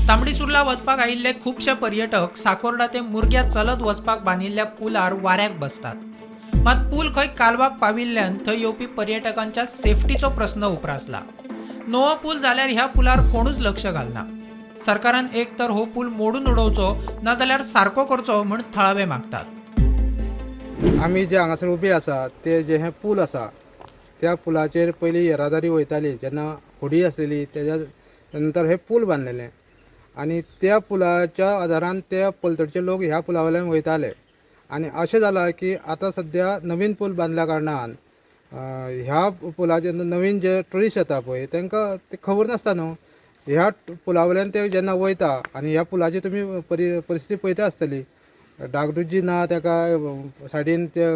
तांबडी सुर्ला वचपाक आयिल्ले खुबशे पर्यटक साकोर्डा ते मुरग्या चलत वचपाक बांदिल्ल्या पुलार वाऱ्याक बसतात. मात पूल खंय कालवाक पाविल्ल्यान थंय येवपी पर्यटकांच्या सेफ्टीचो प्रस्न उप्रासला. नवो पूल जाल्यार ह्या पुलार कोणूच लक्ष घालना. सरकारान एक तर हो पूल मोडून उडोवचो, नाजाल्यार सारको करचो म्हूण थळावे मागतात. आमी जे हांगासर उबे आसा ते जे हे पूल आसा, त्या पुलाचेर पयलीं येरादारी वयताली जेन्ना होडी आसलेली. तेज्या नंतर हे पूल बांदलेले आनी त्या पुलाच्या आदारान त्या पलतडचे लोक ह्या पुला वयल्यान वयताले. आनी अशें जालां की आतां सद्या नवीन पूल बांदल्या कारणान ह्या पुलाचेर नवीन जे ट्युरिस्ट येता पळय, तांकां ते खबर नासता न्हू. ह्या पुला वयल्यान ते जेन्ना वयता आनी ह्या पुलाची तुमी परिस्थिती पळयता आसतली, डागडुजी ना. ताका सायडीन ते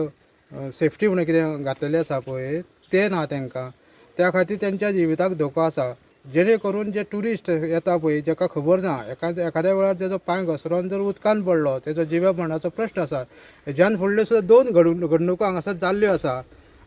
सेफ्टी म्हणून कितें घातलेलें आसा पळय, तें ना तांकां. त्या खातीर तेंच्या जिविताक धोको आसा, जेणे करून जे ट्युरिस्ट येता पळय, जेका खबर ना, एखाद्या वेळार तेजो पांय घसरोन जर उदकान पडलो, तेजो जिव्या मरणाचो प्रश्न आसा. हेज्यान फुडल्यो सुद्दां दोन घडणुको हांगासर जाल्ल्यो आसा.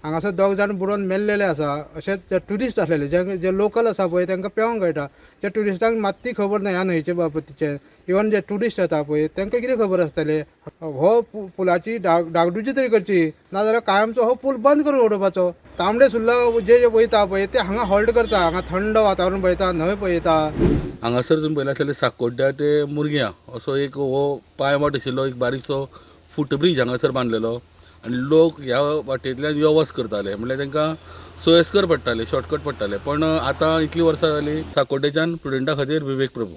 हांगासर दोग जाण बुडोन मेल्लेले आसा. अशेंच जे ट्युरिस्ट आसलेले, जे जे लोकल आसा पळय, तांकां पेंवंक कळटा. त्या ट्युरिस्टांक मात्ती खबर ना ह्या न्हंयचे बाबतीचें. इवन जे ट्युरिस्ट येता पळय, तांकां कितें खबर आसतलें? हो पुलाची डागडुजी तरी करची, नाजाल्यार कायमचो हो पूल बंद करून उडोवपाचो. तांबडे सुर्ला जे जे वयता पळय, ते हांगा हॉल्ट करता. हांगा थंड वातावरण पळयता, न्हंय पळयता. हांगासर तुमी पळयलें आसतलें, साकोड्ड्या ते मुरग्यां असो एक हो पांयवाट आशिल्लो, एक बारीकसो फुटब्रीज हांगासर बांदलेलो आनी लोक ह्या वाटेंतल्यान यो वच करताले, म्हणल्यार तांकां सोयस्कर पडटालें, शॉर्टकट पडटालें. पण आतां इतलीं वर्सां जालीं. साकोड्डेच्यान प्रुडंटा खातीर विवेक प्रभू.